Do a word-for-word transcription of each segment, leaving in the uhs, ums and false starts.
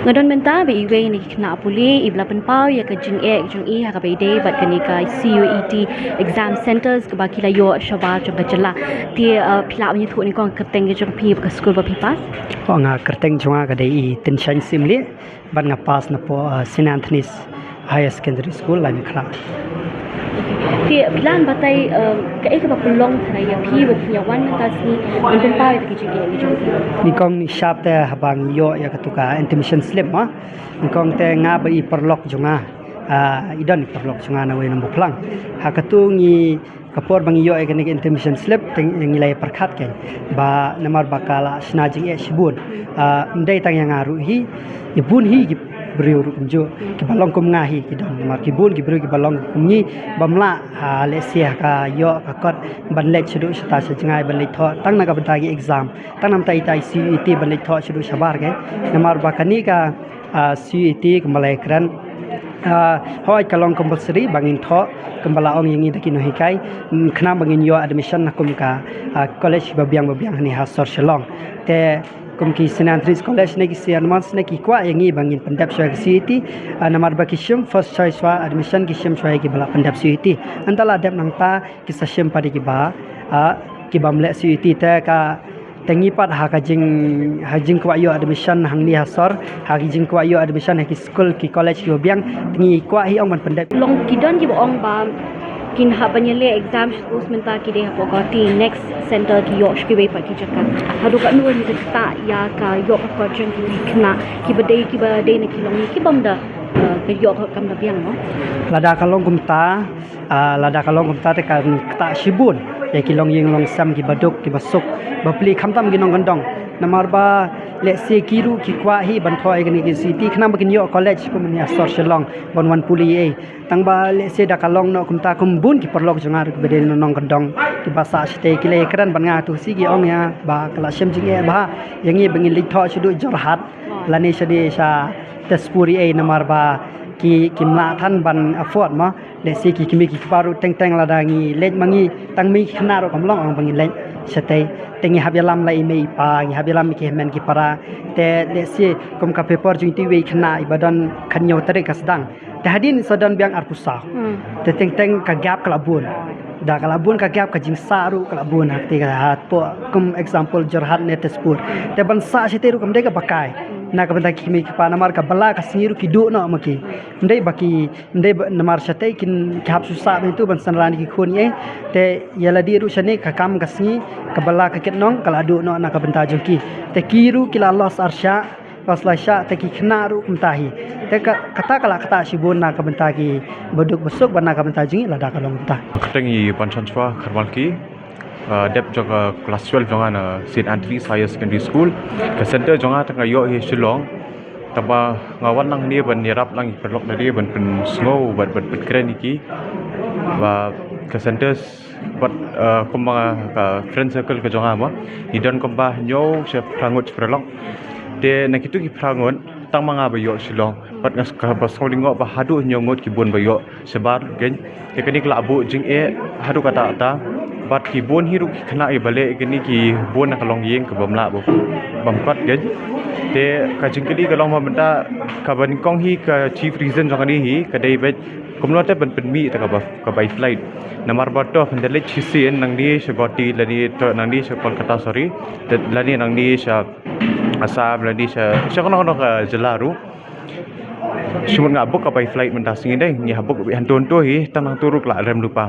Nga don mynta bad iwei na ki khynnah pule iba la pynpaw ïa ka jingeh jong i ha kaba ïadei bad kane ka C U E T exam centres kaba ki la ïoh shabar jong ka jylla. Te uh, phi lah ban ïathuh nyngkong kyrteng ka jong phi bad ka skul ba phi pass? Oh, nga kyrteng jong nga ka dei i Tynshain Syiemlieh bad nga pass napoh uh, St Anthony's Higher Secondary School, Laitumkhrah. Te phi lah ban batai uh, kaei kaba pynlong tharai ïa phi ba phi ïa wan mynta sngi ban pynpaw ïa ka jingeh ka jong phi? Nyngkong nyngshap te haba ngi ïoh ïa katu ka intimation slip ma, nyngkong te nga bad i paralok jong nga, ah, i don i paralok jong nga na wei nong Baplang. Ha katu ngi, ka por ba ngi ïoh ïa kane ka intimation slip te ngi la pyrkhat kein ba namar ba ka la shna jingeh shibun. Ah, ym dei tang ïa nga ruh hi, ïa bun hi ki briew ruh kumjuh kiba long kum nga hi ki don, namar ki bun ki briew kiba long kum ngi bym lah, ha, lehse ha ka ïoh ka kot ban leit shaduh shata sha jngai ban leit thoh tang na ka bynta ki exam, tang namar ita i C U E T ban leit thoh shaduh shabar kein. Namar ba kane ka ah, C U E T kumba la ïakren. Ah, hooid ka long compulsory ba ngin thoh kumba la ong ïa ngi da ki nonghikai, mm, khnang ba ngin ïoh admission na kum ka, ah, college ba biang ba biang hangne ha sor Shillong. Te kum ki St Anthony's College ne ki Saint Edmund's ne ki kwah ïa ngi ba ngin pyndep shuwa ïa ka C U E T, ah, namar ba ki shim first choice shuwa admission, ki shim shuwa ïa kiba la pyndep C U E T. Haba la dep nangta ki sa shim pat ïa kiba, ah, kibym leh C U E T. Te ka, te ngi pat ha ka jing, ha jingkwah ïoh admission hangne ha sor, ha ki jingkwah ïoh admission ha ki skul ki college kiba biang, te ngi kwah hi ong ban pyndep. Long ki don kiba ong ba kin hap ban ïaleh exam, suppose mynta ki dei hapoh Guwahati, next centre ki ïoh sha kiwei pat ki jaka. Haduh katno ngi ktah ïa ka ïoh ka kot jong ki khynnah kiba dei, kiba dei na ki longïing kibym da, eh, ka ïoh ka kam da biang, no? Lada ka long kumta, ah, lada ka long kumta te kan ktah shibun ïa ki longïing longsem kiba duk kiba suk bapli, khamtam ki nongkyndong. Namar ba lehse ki ruh ki kwah hi ban thoh ïa kane ka C U E T khnang ba kin ïoh college kum hangne ha sor Shillong ban wan pule ei. Tang ba lehse da ka long noh kumta, kum bun ki paralok jong nga ruh kiba dei nongkyndong kiba sah shatei ki la ïakren bad nga, to shi ki ong ïa ba ka la shem jingeh bha ïa ngi ba ngin leit thoh shaduh Jorhat lane shane sha Tezpur ei, namar ba ki, kim lah than ban afford ma. Lehse ki kmie ki kpa ruh teng teng lada ngi leit ma ngi tang mei khynnah ruh kam long ong ba ngin leit shatei. Te ngi hap ïalam la i mei i pa, ngi hap ïalam ki hynmen ki para. Te lehse kum ka paper jong ita iwei i khynnah iba don khathynñiew tarik ka sdang. Te hadien sa don biang arphew saw. Hmm. Te teng teng ka gap ka la bun. Da ka la bun ka gap, ka jingsah ruh ka la bun, ha kata ka, hapoh kum example Jorhat ne Tezpur. Te ban sah shatei ruh kam dei kaba kai na ka bynta ki kmie ki kpa, namar ka bylla ka sngi ruh ki duh noh ma ki. Ym dei ba ki, ym dei ba namar shatei kin, ki hap shu sah beit tu ban synran ïa ki khun ei. Te ïa lade ruh shane ka kam ka sngi, ka bylla ka kitnong ka la duh noh na ka bynta jong ki. Te ki ruh ki la loss arshah, loss laishah, te ki khynnah ruh kumta hi. Te ka, kata ka la ktah shibun na ka bynta kiba duk ba suk bad na ka bynta jong ngi lada ka long kumta. Kyrteng i Banshanshuwa Kharmalki, ah, dep jong ka class twelve jong nga na St Anthony's Higher Secondary School. Ka centre jong nga te nga ïoh hi Shillong. Tangba nga wan lang hangne ban ïarap lang ïa ki paralok na hangne ban pynsngew bad ban pynkren ïa ki. Ba ka centre bad, eh, kumba ka friend circle ka jong nga mo, ngi don kumba hynñiew sha phra ngut shi paralok. Te na kitu ki phra ngut tang ma nga ba ïoh Shillong. Bad nga s-, kaba sngew lyngngoh ba haduh hynñiew ngut ki bun ba ïoh shabar kein. Te kane ka la buh jingeh haduh katta katta. Bad ki bun hi ruh ki khynnah kiba leh kine ki bun na ka longïing kaba ym lah ba, bym kot kein. Te ka jingkylli ka long ba mynta kaba nyngkong hi, ka chief reason jong kane hi ka dei beit kumno te ban pynmih ïa kaba, ka bai flight. Namar ba to pynda leit shisien nangne sha Guwahati lane to nangne sha Kolkata, sorry. Te lane nangne sha Assam lane sha, sha kano kano ka jylla ruh. Shu mut nga book ka bai flight mynta sngi dei, ngi hap book beit hangto hangto hi, tang hangto ruh ka la rem lypa.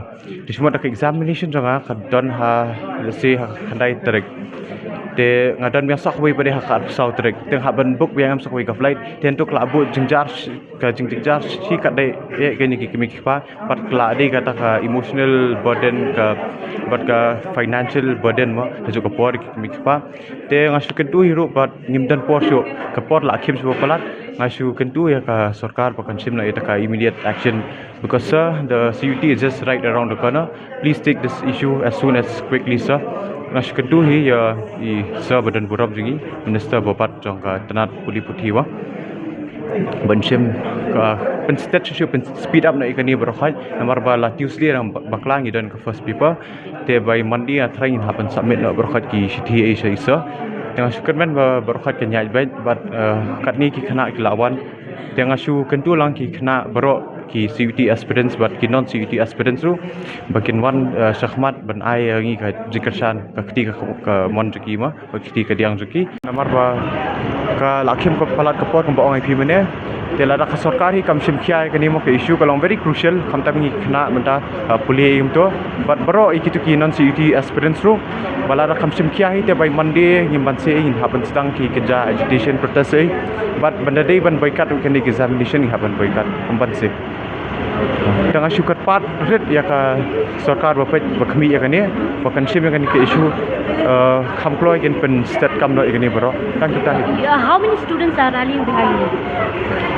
Te shu mut da ka examination jong nga ka don ha, let's say, ha khyndai tarik. Te nga don biang sa kawei pat de ha ka arphew saw tarik. Te nga hap ban book biang em sa kawei ka flight. Te hangto ka la buh jingjar, ka jingjynjar shi katdei ïa kine ki kmie ki kpa. Bad ka la dei kata ka emotional burden ka, bad ka financial burden mo, ha kajuh ka por ki kmie ki kpa. Te nga shu kyntu hi ruh bad ngim don por shuh, ka por la khim shuh ba palat. Nga shu kyntu ïa ka sorkar ba kan shim noh ïa kata ka immediate action, because, sir, the C U E T is just right around the corner. Please take this issue as soon as quickly, sir. Nga shu kyntu hi ïa i sir ba don burom jong ngi, Minister ba bat jong ka tnat pule puthi wa ban shim ka, pynstet shuh shuh, pynspeed up noh ïa kane baroh khoit, namar ba la Tuesday nang ba-, bakla ngi don ka first paper. Te bai Monday nga tharai ngin hap ban submit noh baroh khoit ki shithi ei sha i sir. Te nga shu kyrmen ba baroh kat kan ïaid beit bad, eh, katne ki khynnah ki la wan. Te nga shu kyntu lang ki khynnah baroh, ki C U E T aspirants bad ki non C U E T aspirants ruh, ba kin wan, eh, shakhmat ban ai ïa ngi ka jingkyrshan, ka kti ka, ka mon jong ki ma, ka kti ka diang jong ki. Namar ba ka la khim ka palat ka por, kumba ong ïa phi mynne. Te lada ka sorkar hi kam shim khia ïa kane mo, ka issue ka long very crucial, khamtam ngi khynnah mynta, uh, pule ïa kito. Bad baroh ïa kito ki non C U E T aspirants ruh, ba lada kam shim khia hi, te by Monday ngim banse, ngin hap ban sdang ki kynja agitation protest hi. Bad ban da dei ban boycott kane ka examination, ngin hap ban boycott, ngim banse. Te nga shu kyrpad rit ïa ka sorkar ba peit, ba khmih ïa kane, ba kan shim ïa kane ka issue, eh, kham kloi, kin pynsted kam noh ïa kane baroh. Tang kita hi. Yeah, how many students are rallying behind you?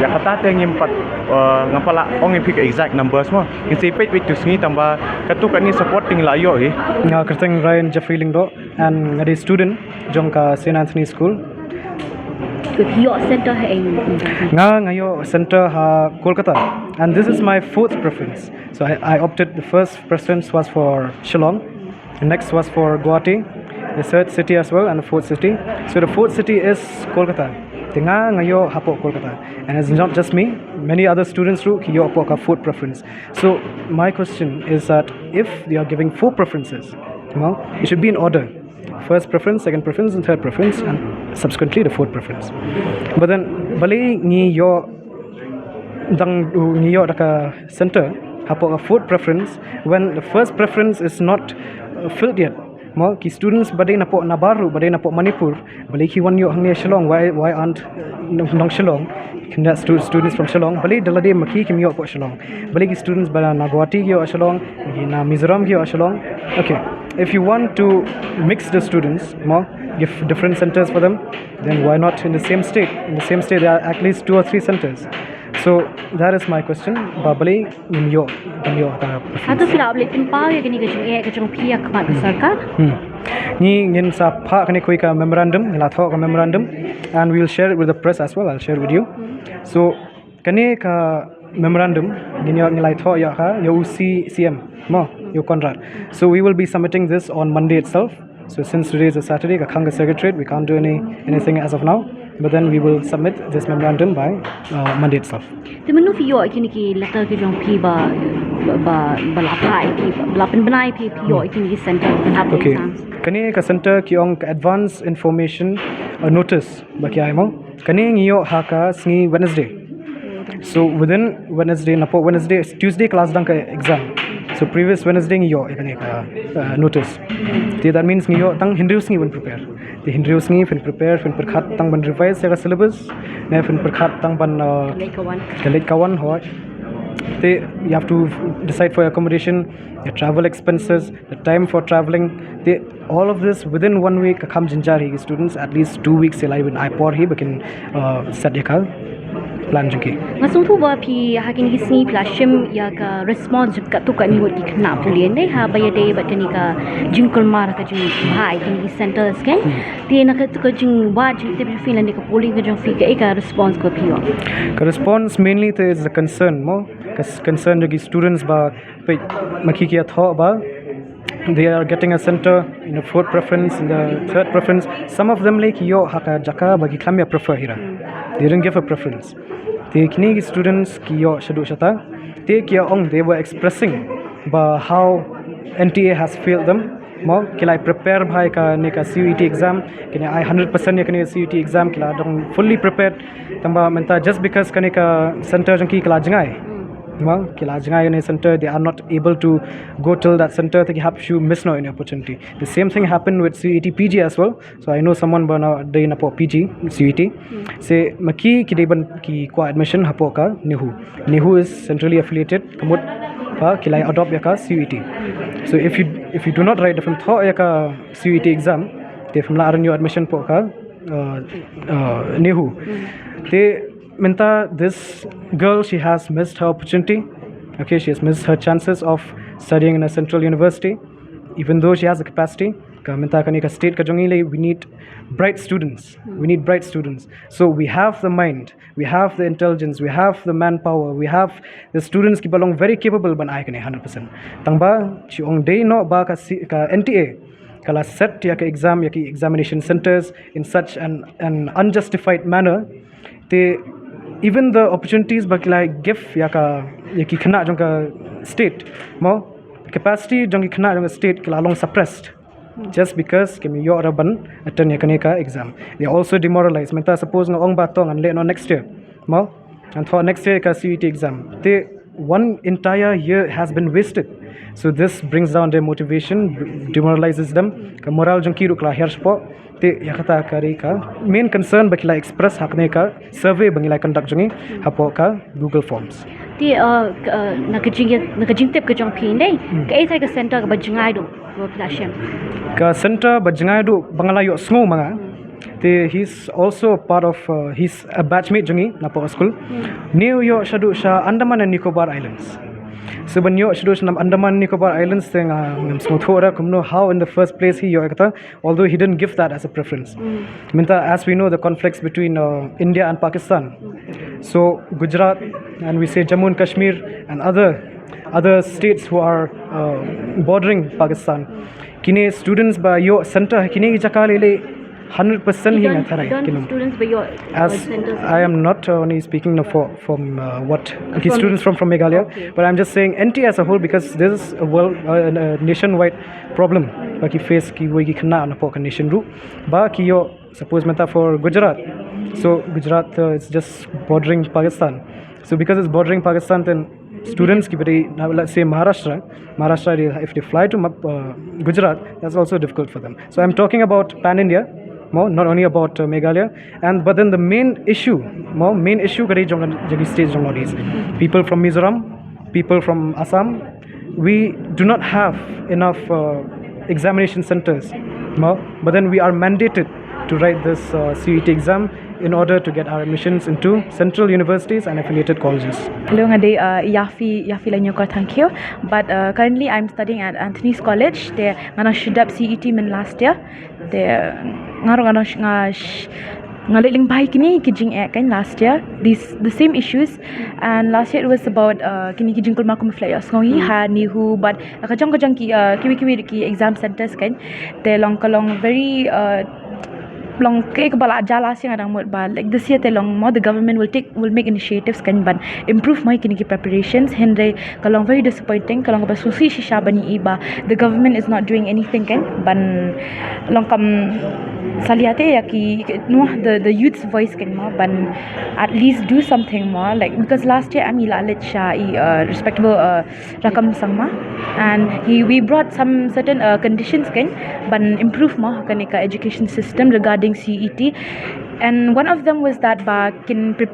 Ïa kata te ngim pat, eh, ngam pat lah ong ïa phi ka exact numbers mo. Ngin sa peit beit tu sngi, tang ba katto katne support te ngi la ïoh hi. Nga kyrteng Ryan Jeffrey Lyngdoh and nga dei student jong ka Saint Anthony School. Ka ïoh center ha ïing. Nga, nga ïoh center ha Kolkata, and this is my fourth preference. So I, I opted, the first preference was for Shillong, the next was for Guwahati, the third city as well, and the fourth city. So the fourth city is Kolkata. Te nga, nga ïoh hapoh Kolkata, and it's not just me. Many other students ruh ki ïoh hapoh ka fourth preference. So my question is that if they are giving four preferences, well, it should be in order. First preference, second preference, and third preference, and subsequently the fourth preference. But then, balei ngi ïoh dang, ngi ïoh da ka center hapoh ka fourth preference when the first preference is not, uh, filled yet? Mo, ki students ba dei napoh nabar ruh, ba dei napoh Manipur, balei ki wan ïoh hangne Shillong? Why, why aren't, uh, nong, nong Shillong, ki stu-, students from Shillong, balei da lade ma ki kim ïoh hapoh Shillong? Balei ki students ba na Guwahati ki ïoh Shillong, ki na Mizoram ki ïoh Shillong? Okay, if you want to mix the students, mo, give different centers for them, then why not in the same state? In the same state, there are at least two or three centers. So that is my question. Ba balei ngim ïoh, ngim ïoh ka preference. Hato phi la leit pynpaw ïa kane ka jingeh ka jong phi ïa ka khmat ka sorkar? Hmm. Ngi, ngin sa phah kane kawei ka memorandum, ngi la thoh ka memorandum, and we'll share it with the press as well. I'll share it with you. So kane ka memorandum ngin ïoh, ngi la thoh ïa ka, ïa u C-, C M, mo, ïa u Conrad. So we will be submitting this on Monday itself. So since today is a Saturday, ka khang ka Secretariat, we can't do any, anything as of now. But then we will submit this memorandum by, uh, Monday itself. Te mynno phi ïoh kine ki letter ki jong phi ba, ba, ba, ba la phah ïa phi, ba la pynbna ïa phi, phi ïoh kine ki center, ki hap exams? Kane ka center ki ong ka advance information, uh, notice ba ki ai mo. Kane ngi ïoh ha ka sngi Wednesday. So within Wednesday, napoh Wednesday, Tuesday ka la sdang ka exam. So previous Wednesday ngi ïoh ïa kane ka, uh, notice. Te that means ngi ïoh tang hynriew sngi ban prepare. Te hynriew sngi phin prepare, phin pyrkhat tang ban revise ïa ka syllabus, ne phin pyrkhat tang ban, uh, ka leit ka wan, hooid. Te you have to decide for your accommodation, your travel expenses, the time for travelling. Te all of this within one week ka kham jynjar hi ki students, at least two weeks ïa la ban ai por hi ba kin, uh, set ïa ka plan jong ki. Nga sngewthuh ba phi ha kine ki sngi phi la shim ïa ka response jong katto katne ngut ki khynnah pule, ne ha ba ïadei bad kane ka jingkulmar ka jingbha ïa kine ki centers, kan? Te na katto ka jingwad jingtip jong phi lane ka polling ka jong phi, kaei ka response kaba phi ïoh? Ka response mainly te is the concern mo, ka s-, concern jong ki students ba peit, ma ki ki ïathoh ba they are getting a center in the fourth preference, in the third preference. Some of them le ki ïoh ha ka jaka ba ki khlem ïa prefer hi ra. They didn't give a preference. Te kine ki students ki ïoh shaduh shata. Te ki ong, they were expressing ba how N T A has failed them. Mo, ki la prepare bha ïa kane ka C U E T exam, ki la ai hundred percent ïa kane ka C U E T exam, ki la dang fully prepared. Tangba mynta just because kane ka center jong ki ka la jngai, mo, ki la jngai kane center, they are not able to go till that center, te ki hap shu miss noh ïa kane opportunity. The same thing happened with C U E T P G as well. So I know someone ba na dei napoh P G, C U E T. Se ma ki ki dei ban ki kwah admission hapoh ka NEHU. NEHU is centrally affiliated, ka mut ba ki la adopt ïa ka C U E T. So if you, if you do not write, if phim thoh ïa ka C U E T exam, te phim lah ban ïoh admission hapoh ka, uh, uh, NEHU. Te mynta this girl, she has missed her opportunity. Okay, she has missed her chances of studying in a central university, even though she has the capacity. Ka mynta kane ka state ka jong ngi le, we need bright students. We need bright students. So we have the mind, we have the intelligence, we have the manpower, we have the students kiba long very capable ban ai kane hundred percent. Tangba shu ong dei noh ba ka si-, ka N T A ka la set ïa ka exam, ïa ki examination centres in such an, an unjustified manner. Te even the opportunities ba ki la give ïa ka, ïa ki khynnah jong ka state, mo, capacity jong ki khynnah jong ka state ki la long suppressed just because kim ïoh ruh ban attend ïa kane ka exam. They are also demoralized. Mynta suppose nga ong ba to ngan leh noh next year, mo, ngan thoh next year ka C U E T exam. Te one entire year has been wasted. So this brings down their motivation, demoralizes them. Ka moral jong ki ruh ka la hiar shapoh. Te ïa kata ka dei ka main concern ba ki la express ha kane ka survey ba ngi la conduct jong ngi hapoh ka Google Forms. Te uh, uh, na ka jing na ka jingtip ka jong phi, dei, hmm, kaei ka centre kaba jngai duh, ba phi la shem? Ka centre ba jngai duh ba nga la ïohsngew ma nga. Hmm. Te he's also part of uh, he's a batchmate jong ngi napoh school. Hmm. Une u ïoh shaduh sha Andaman and Nicobar Islands. So ban ïoh shaduh sha Andaman Nicobar Islands te nga ngam sngewthuh ruh kumno, how in the first place he ïoh kata, although he didn't give that as a preference. Mm. Mynta, as we know, the conflicts between uh, India and Pakistan. Mm. So Gujarat, and we say Jammu and Kashmir and other other states who are uh, bordering Pakistan. Kine students ba ïoh centre kine jaka lele hundred percent hi nga tharai. Don't students ba ïoh as centres? I am not uh, only speaking for from uh, what okay, from students from from Meghalaya, okay, but I'm just saying N T A as a whole, because this is a world uh, a nationwide problem. Ba ki face ki wei ki khynnah napoh ka nation ruh ba ki ïoh, suppose mynta for Gujarat. So Gujarat uh, is just bordering Pakistan. So because it's bordering Pakistan, then students ki beri, now let's say Maharashtra, Maharashtra, they, if they fly to uh, Gujarat, that's also difficult for them. So I'm talking about pan India, mo, not only about uh, Meghalaya. And but then the main issue, mo, main issue ka dei jong jong ki state jong Northeast. People from Mizoram, people from Assam, we do not have enough uh, examination centres, mo, but then we are mandated to write this uh, C U E T exam in order to get our admissions into central universities and affiliated colleges. Hello, nga dei uh, Yafi, Yafi Lanyokor Thangkhiew, but uh, currently I'm studying at Anthony's College. Te nga nang shu dep C U E T min last year. Te nga ruh nga nang sh- nga sh- nga leh lyngba kine ki jingeh kan last year. These the same issues, and last year it was about uh, kine ki jingkulmar kum phi la ïohsngew hi ha NEHU, but ka jong ka jong ki uh, kiwei kiwei ki exam centres kan. Te long ka long very uh, long kaei kaba la jia last year nga dang mut ba, like, this year te long mo the government will take, will make initiatives kan ban improve mo ïa kine ki preparations. Hynrei ka long very disappointing, ka long kaba sngewsih shisha ban ïohi ba the government is not doing anything kan ban long kam salia te ïa ki, ki, no, the the youth's voice kan mo, ban at least do something mo, like, because last year em ngi la leit sha i uh, respectable uh, Rakkam Sangma, and he, we brought some certain uh, conditions kan ban improve mo kane ka education system regarding C U E T. And one of them was that ba kin pre-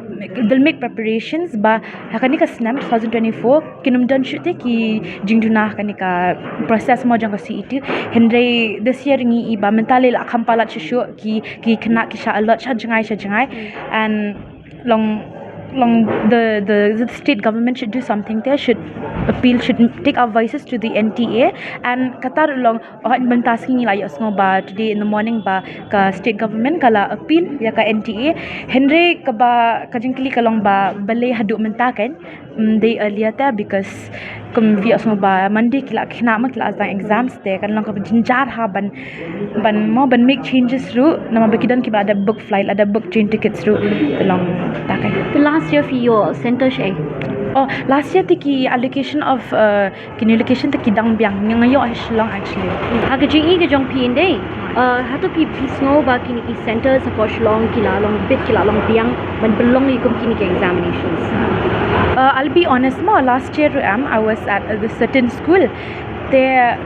they'll make preparations ba ha kane ka snem twenty twenty-four kin ym don shuh te ki jingduna ha kane ka process mo jong ka C U E T. Hynrei this year ngi ïohi ba mynta lei la kham palat shuh shuh, ki ki khynnah ki shah alert shah jngai shah jngai. And long long the, the the state government should do something there, should appeal, should take our voices to the N T A. And kata ruh long, oh, mynta sngi ngi la ïohsngew ba today in the morning ba ka state government ka la appeal ïa ka N T A. Hynrei kaba ka jingkylli ka long ba balei haduh mynta kan, mm, dei earlier te, because kum phi ïohsngew ba Monday ki la, khynnah ma ki la sdang exams te, kan long kaba jynjar ha ban ban mo ban make changes ruh, namar ba ki don kiba la dep book flight, la dep book train tickets ruh. Te long ta kai. Te last year phi ïoh centre shaei? Oh, last year te ki allocation of uh, kine location te ki dang biang, nga ïoh ha Shillong actually. Ha ka jingïohi ka jong phi, dei, uh, hato phi, phi sngew ba kine ki centres hapoh Shillong ki la long bit, ki la long biang ban pynlong ïa kum kine ki examinations? Uh, I'll be honest mo, last year ruh em, I was at a certain school. Te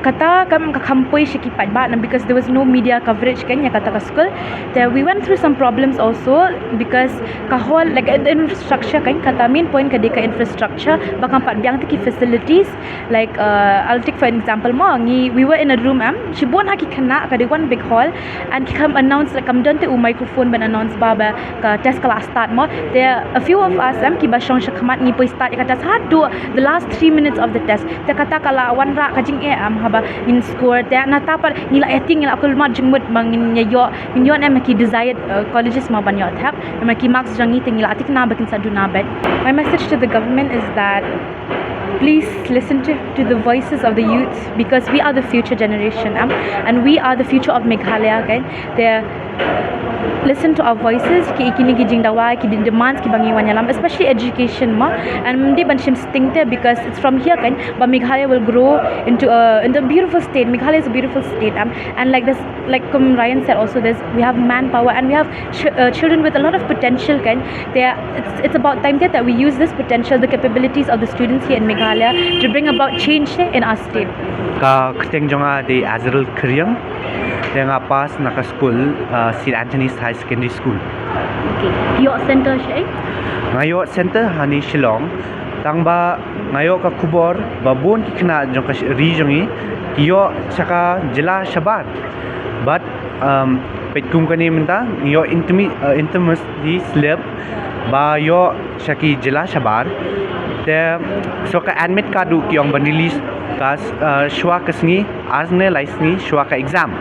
kata kam ka kham poi sha ki paidbah, na, because there was no media coverage kan ïa kata ka school. Te we went through some problems also because ka hall, like, the infrastructure kan, kata main point ka dei ka infrastructure, ba kam pat biang te ki facilities. Like uh, I'll take for an example mo, ngi, we were in a room em, shibun ha ki khynnah, ka dei one big hall, and ki kham announce, like, kam don te u microphone ban announce ba ba ka test ka la start mo. There a few of us em kiba shong sha khmat ngi poi start ïa ka test haduh the last three minutes of the test. Te kata ka la wanrah ka Em, haba ngin score te nangta pat ngi la ïa tieng, ngi la kulmar jingmut ba ngin ïa ïoh, ngin ïoh ne em ki desired, uh, colleges mo ban ïoh thep. Em, ki marks jong ngi te ngi la thikna ba kin sa duna bad. My message to the government is that please listen to, to the voices of the youth, because we are the future generation, em, and we are the future of Meghalaya, okay? They listen to our voices, ki, kine ki jingdawa, ki demands kiba ngi wan ïalam, especially education mo, and ym dei ban shim sting te, because it's from here kan ba Meghalaya will grow into a, into a beautiful state. Meghalaya is a beautiful state, um, and like this, like Kum Ryan said also, there's, we have manpower and we have ch- uh, children with a lot of potential kan. They are, it's, it's about time that, that we use this potential, the capabilities of the students here in Meghalaya to bring about change in our state. Ka kyrteng jong nga dei Azril Khyrïang. Te nga pass na ka skul, uh, St Anthony's High Secondary School. Okay. Ïoh center shaei? Nga ïoh center hangne Shillong. Tang ba nga ïoh ka khubor ba bun ki khynnah jong ka ri jong ngi ki ïoh sha ka jylla shabar. But, um, peit kum kane mynta ngi ïoh intimi- uh, intimacy slip ba ïoh sha ki jylla shabar. Te shuwa ka admit card ruh ki ong ban release ka, uh, shuwa ka sngi, ar ne lai sngi shuwa ka exam.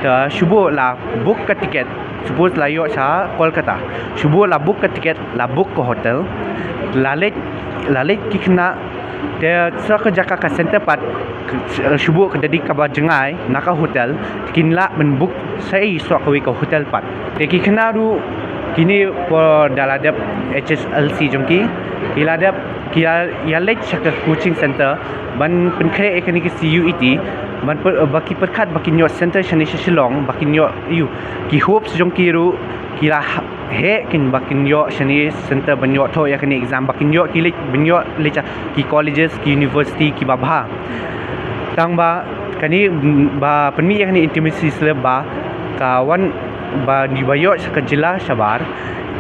Te shu buh la book ka ticket, suppose la ïoh sha Kolkata. Shu buh la book ka ticket, la book ka hotel. La leit, la leit ki khynnah. Te shuwa ka jaka ka center pat, shu buh ka dei kaba jngai na ka hotel. Kin lah ban book shaei shuwa kawei ka hotel pat. Te ki khynnah ruh kine por da la dep H S L C jong ki, ki la dep, ki la ïa leit sha ka coaching center ban pynkhreh ïa kane ka C U E T, ban py- ba ki pyrkhat ba kin ïoh center shane sha Shillong, ba kin ïoh, ïoh ki hopes jong ki ruh ki la ha- heh kin ba kin ïoh shane center ban ïoh thoh ïa kane exam, ba kin ïoh ki leit, ban ïoh leit sha ki colleges, ki university kiba bha. Tang ba kane, mm, ba pynmih ïa kane intimacy slip ba ka wan ba, ba ïoh sha ka jylla shabar,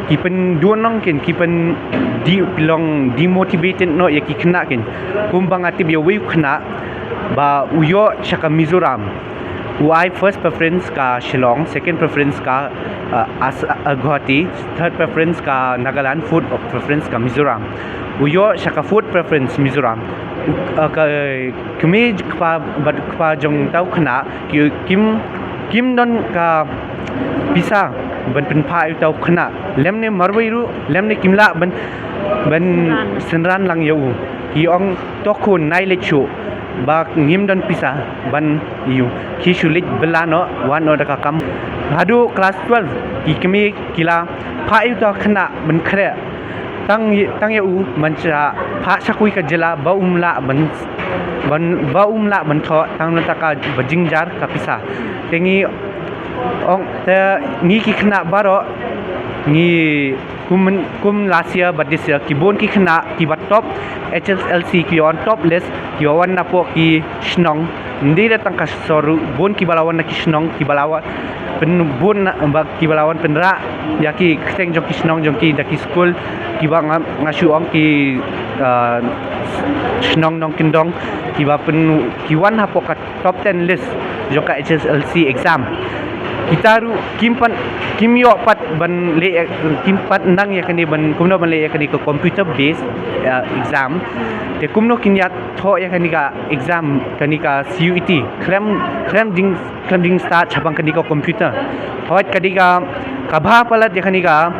ki pynduna kin, ki pyn- de- long demotivated noh ïa ki khynnah kin. Kumba nga tip ïa uwei u khynnah ba u ïoh sha ka Mizoram, u ai first preference ka Shillong, second preference ka, uh, As- uh, Guwahati, third preference ka Nagaland, fourth preference ka Mizoram. U ïoh sha ka fourth preference Mizoram. U, uh, ka kmie kpa bad kpa jong uta u khynnah ki, kim, kim don ka pisa ban pynphah ïa uta u khynnah. Lymne marwei ruh, lymne kim lah ban, ban synran lang ïa u. Ki ong to khun, nai leit shuh, ba ngim don pisa ban ïa u. Ki shu leit bylla noh, wan noh da ka kam. Haduh class twelve ki kmie ki la phah ïa uta u khynnah ban khreh. Tang, tang ïa u man sha phah sha kawei ka jylla ba um lah ban, ban, ba um lah ban thoh tang na ka ba jynjar ka pisa. Te ngi ong, te ngi ki khynnah baroh ngi kum, kum last year bad this year, ki bun ki khynnah kiba top H S L C, kiba on top list, kiba wan napoh ki shnong. Ym dei da tang ka sor ruh, bun kiba la wan na ki shnong, kiba la wan pyn- bun na- ba kiba la wan pynrah ïa ki kyrteng jong ki shnong jong ki da ki skul, kiba nga, nga shu ong ki, uh, shnong nongkyndong, kiba pyn- ki wan hapoh ka top ten list jong ka H S L C exam. Kita ruh kim pat, kim ïoh pat ban leh, kim pat nang ïa kane ban, kumno ban leh ïa kane ka computer based, uh, exam. Te kumno kin ïa thoh ïa kane ka exam, kane ka C U E T, khlem, khlem jing, khlem jingstad shaphang kane ka computer. Hooid, ka dei ka, kaba bha palat ïa kane ka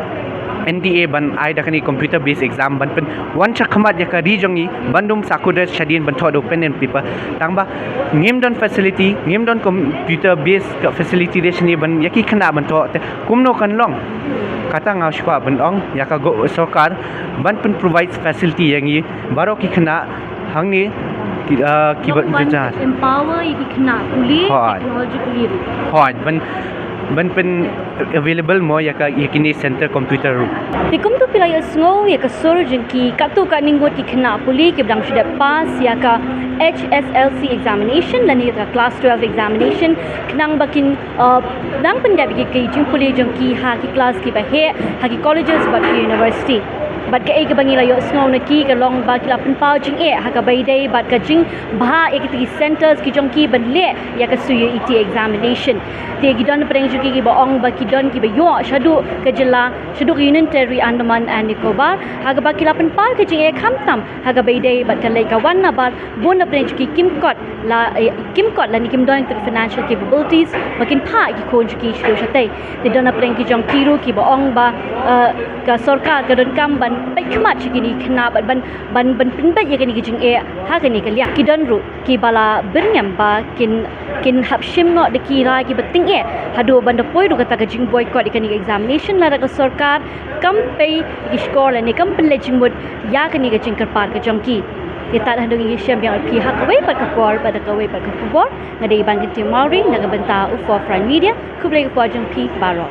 N T A ban ai da kane computer based exam ban pynwan shakhmat ïa ka ri jong ngi ban ym sahkut shadien ban thoh da u pen and paper. Tang ba ngim don facility, ngim don computer based ka facility de shane ban ïa ki khynnah ban thoh, te kumno kan long? Kata nga shu kwah ban ong ïa ka go- sorkar ban pyn provide facility ïa ngi baroh ki khynnah hangne ki, uh, kiba, ban empower ïa ki khynnah pule, hooid, technologically ruh. Hooid, ban, ban pyn available mo ïa ka, ïa kine center computer ruh. Te kumtu phi la ïohsngew ïa ka sur jong ki katto katne ngut ki khynnah pule kiba dang shu dep pass ïa ka H S L C examination lane ka class twelve examination, khnang ba kin, uh, nang pyndep ïa ki jingpule jong ki ha ki class kiba heh, ha ki colleges bad ki university. Bad kaei kaba ngi la ïohsngew na ki ka long ba ki la pynpaw jingeh ha kaba ïadei bad ka jingbha ïa kita ki centres ki jong ki ban leh ïa ka C U E T examination. Te ki don na pdeng jong ki kiba ong ba ki don kiba ïoh shaduh ka jylla, shaduh ka Union Territory Andaman and Nicobar, ha kaba ki la pynpaw ka jingeh khamtam ha kaba ïadei bad ka leit ka wan nabar bun na pdeng jong ki kim kot la, eh, kim kot lane kim don kita ki financial capabilities ba kin phah ïa ki khun jong ki shaduh shatei. Te don na pdeng ki jong ki ruh kiba ong ba, eh, ka sorkar ka donkam ban peit khmat sha kine ki khynnah bad ban, ban, ban pynbeit ïa kane ka jingeh ha kane ka liang. Ki don ruh kiba la byrngem ba kin, kin hap shim noh da ki rai kiba tyngeh haduh ban da poi ruh kata ka jingboycott ïa kane ka examination lada ka sorkar kam pei ïa ki shkor lane kam pynleit jingmut ïa kane ka jingkyrpad ka jong ki. Te tad haduh ngi shem biang ïa phi ha kawei pat ka por bad ha kawei pat ka khubor, nga dei Iban Kynting Mawrie na ka bynta u Forefront Media. Khublei ka por jong phi baroh.